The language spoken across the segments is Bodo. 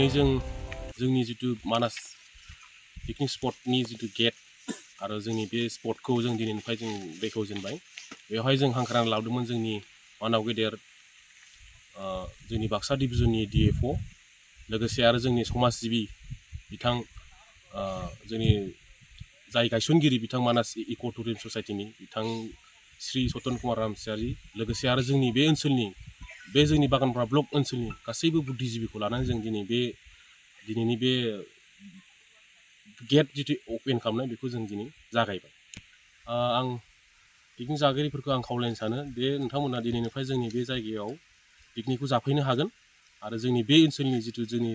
दिनै जोंनि जितु मानास पिकनिक स्पटनि जितु गेट आरो जोंनि बे स्पटखौ जों दिनैनिफ्राय जों बेखेवजेनबाय। बेवहाय जों हांख्रायनानै लाबोदोंमोन जोंनि मानाव गेदेर जोंनि बाक्सा डिभिजननि DFO लोगोसे आरो जोंनि समाजजिबि बिथां जोंनि जाय गायसनगिरि बिथां मानास इक' टुरिजम ससाइटिनि बिथां श्री सतन कुमार रामसियारि लोगोसे आरो जोंनि बे ओनसोलनि बे जोंनि बागानपारा ब्लक ओनसोलनि गासैबो बुद्धिजिबिखौ लानानै जों दिनैनि बे गेट जितु अपेन खालामनाय बेखौ जों दिनै जागायबाय। आं पिकनिक जागिरिफोरखौ आं खावलायनो सानो दे नोंथांमोना दिनैनिफ्राय जोंनि बे जायगायाव पिकनिकखौ जाफैनो हागोन आरो जोंनि बे ओनसोलनि जितु जोंनि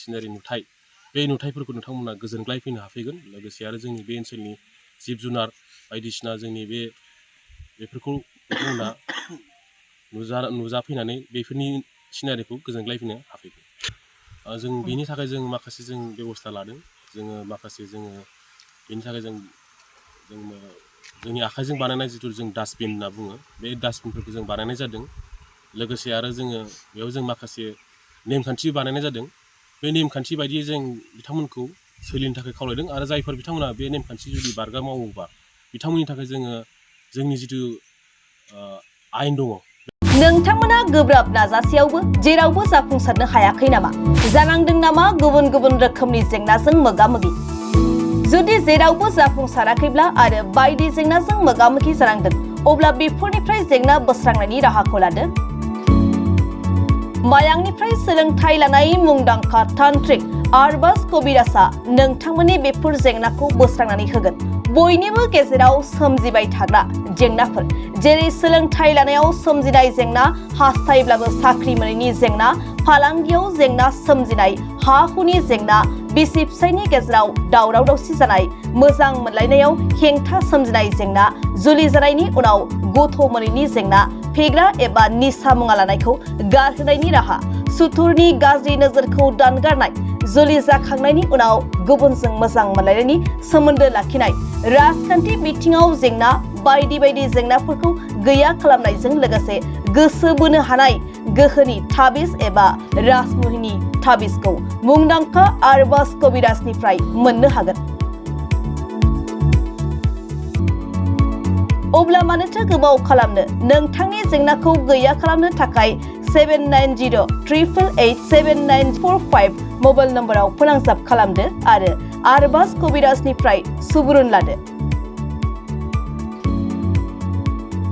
सिनारि नुथाय बे नुथायफोरखौ नोंथांमोना गोजोनग्लाय फैनो हाफैगोन। लोगोसे आरो जोंनि बे ओनसोलनि जिब जुनार बायदिसिना जोंनि बेफोरखौ नोंथांमोना नुजाफैनानै बेफोरनि सिनारिखौ गोजोनग्लायफैनो हाफैगोन। जों बेनि थाखाय जों माखासे जों बेबस्था लादों। जोङो बेनि थाखाय जोंनि आखाइजों बानायनाय जितु जों डास्टबिन होनना बुङो बे डास्टबिनफोरखौ जों बानायनाय जादों। लोगोसे आरो बेयाव जों माखासे नेमखान्थि बानायनाय जादों। बे नेमखान्थि बायदियै जों बिथांमोनखौ सोलिनो थाखाय खावलायदों आरो जायफोर बिथांमोना बे नेमखान्थि जुदि बारगा मावोबा बिथांमोननि थाखाय जोंनि जितु आयेन दङ। नोंथांमोना गोब्राब नाजासेयावबो जेरावबो जाफुंसारनो हायाखै नामा? जानांदों नामा गुबुन गुबुन रोखोमनि जेंनाजों मोगा-मोगि? जुदि जेरावबो जाफुंसाराखैब्ला आरो बायदि जेंनाजों मोगा-मोगि जानांदों, अब्ला बेफोरनिफ्राय जेंना बोस्रांनायनि राहाखौ लादो। मायांनिफ्राय सोलोंथाइ लानाय मुंदांखा तान्त्रिक आरबाज कबिराजआ नोंथांमोननि बेफोर जेंनाखौ बोस्रांनानै होगोन। बयनिबो गेजेराव सोमजिबाय थाग्रा जेंनाफोर जेरै सोलोंथाइ लानायाव सोमजिनाय जेंना, हास्थायब्लाबो साख्रि मोनैनि जेंना, फालांगियाव जेंना सोमजिनाय, हा-हुनि जेंना, बिसि-फिसायनि गेजेराव दावराव-दावसि जानाय, मोजां मोनलायनायाव हेंथा सोमजिनाय जेंना, जुलि जानायनि उनाव गथ' मोनैनि जेंना, फेग्रा एबा निसा मुवा लानायखौ गारहोनायनि राहा, सुथुरनि गाज्रि नोजोरखौ दानगारनाय, जुलि जाखांनायनि उनाव गुबुनजों मोजां मोनलायनायनि सोमोन्दो लाखिनाय, राजखान्थि बिथिङाव जेंना बायदि बायदि जेंनाफोरखौ गैया खालामनायजों लोगोसे गोसो बोनो हानाय गोहोनि ताबिज एबा राजमुहिनि ताबिजखौ मुंदांखा आरबाज कबिराजनिफ्राय मोननो हागोन। अब्ला मानोथो गोबाव खालामनो? नोंथांनि जेंनाखौ गैया खालामनो थाखाय 7908887945 मबाइल नम्बराव फोनांजाब खालामदो आरो आरबाज कबिराजनिफ्राय सुबुरुन लादो।